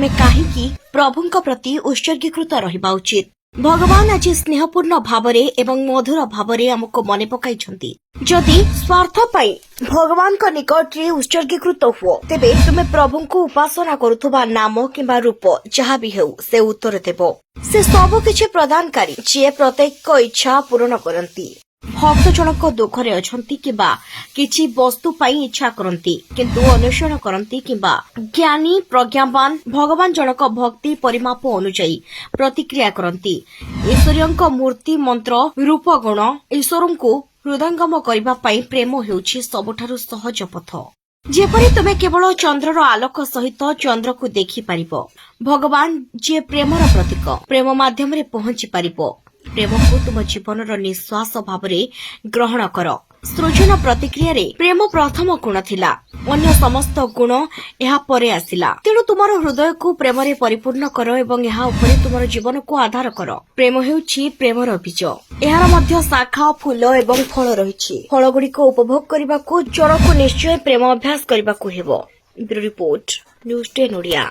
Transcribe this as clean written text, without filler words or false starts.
ଆମେ କାହିଁକି ପ୍ରଭୁଙ୍କ ପ୍ରତି ଉତ୍ସର୍ଗୀକୃତ ରହିବା ଉଚିତ। ଭଗବାନ ଆଜି ସ୍ନେହପୂର୍ଣ୍ଣ ଭାବରେ ଏବଂ ମଧୁର ଭାବରେ ଆମକୁ ମନେ ପକାଇଛନ୍ତି, ଯଦି ସ୍ୱାର୍ଥ ପାଇଁ ଭଗବାନଙ୍କ ନିକଟରେ ଉତ୍ସର୍ଗୀକୃତ ହୁଅ, ତେବେ ତୁମେ ପ୍ରଭୁଙ୍କୁ ଉପାସନା କରୁଥିବା ନାମ କିମ୍ବା ରୂପ ଯାହା ବି ହେଉ, ସେ ଉତ୍ତର ଦେବ। ସେ ସବୁ କିଛି ପ୍ରଦାନକାରୀ, ଯିଏ ପ୍ରତ୍ୟେକ ଇଚ୍ଛା ପୂରଣ କରନ୍ତି। ଭକ୍ତ ଜଣକ ଦୁଃଖରେ ଅଛନ୍ତି କିମ୍ବା କିଛି ବସ୍ତୁ ପାଇଁ ଇଚ୍ଛା କରନ୍ତି କିନ୍ତୁ ଅନ୍ୱେଷଣ କରନ୍ତି, କିମ୍ବା ଜ୍ଞାନୀ ପ୍ରଜ୍ଞାବାନ ଭଗବାନ ଜଣକ ଭକ୍ତି ପରିମାପ ଅନୁଯାୟୀ ପ୍ରତିକ୍ରିୟା କରନ୍ତି। ଈଶ୍ୱରୀୟଙ୍କ ମୂର୍ତ୍ତି, ମନ୍ତ୍ର, ରୂପ, ଗୁଣ ଈଶ୍ୱରଙ୍କୁ ହୃଦୟଙ୍ଗମ କରିବା ପାଇଁ ପ୍ରେମ ହେଉଛି ସବୁଠାରୁ ସହଜ ପଥ। ଯେପରି ତୁମେ କେବଳ ଚନ୍ଦ୍ରର ଆଲୋକ ସହିତ ଚନ୍ଦ୍ରକୁ ଦେଖିପାରିବ, ଭଗବାନ ଯିଏ ପ୍ରେମର ପ୍ରତୀକ, ପ୍ରେମ ମାଧ୍ୟମରେ ପହଞ୍ଚି ପାରିବ। ପ୍ରେମକୁ ତୁମ ଜୀବନର ନିଶ୍ୱାସ ଭାବରେ ଗ୍ରହଣ କର। ସୃଜନ ପ୍ରତିକ୍ରିୟାରେ ପ୍ରେମ ପ୍ରଥମ ଗୁଣ ଥିଲା। ଅନ୍ୟ ସମସ୍ତ ଗୁଣ ଏହା ପରେ ଆସିଲା। ତେଣୁ ତୁମର ହୃଦୟକୁ ପ୍ରେମରେ ପରିପୂର୍ଣ୍ଣ କର ଏବଂ ଏହା ଉପରେ ତୁମର ଜୀବନକୁ ଆଧାର କର। ପ୍ରେମ ହେଉଛି ପ୍ରେମର ବୀଜ। ଏହାର ମଧ୍ୟ ଶାଖା, ଫୁଲ ଏବଂ ଫଳ ରହିଛି। ଫଳଗୁଡ଼ିକୁ ଉପଭୋଗ କରିବାକୁ ଜଣକୁ ନିଶ୍ଚୟ ପ୍ରେମ ଅଭ୍ୟାସ କରିବାକୁ ହେବ। Bureau report, news 10 Odia.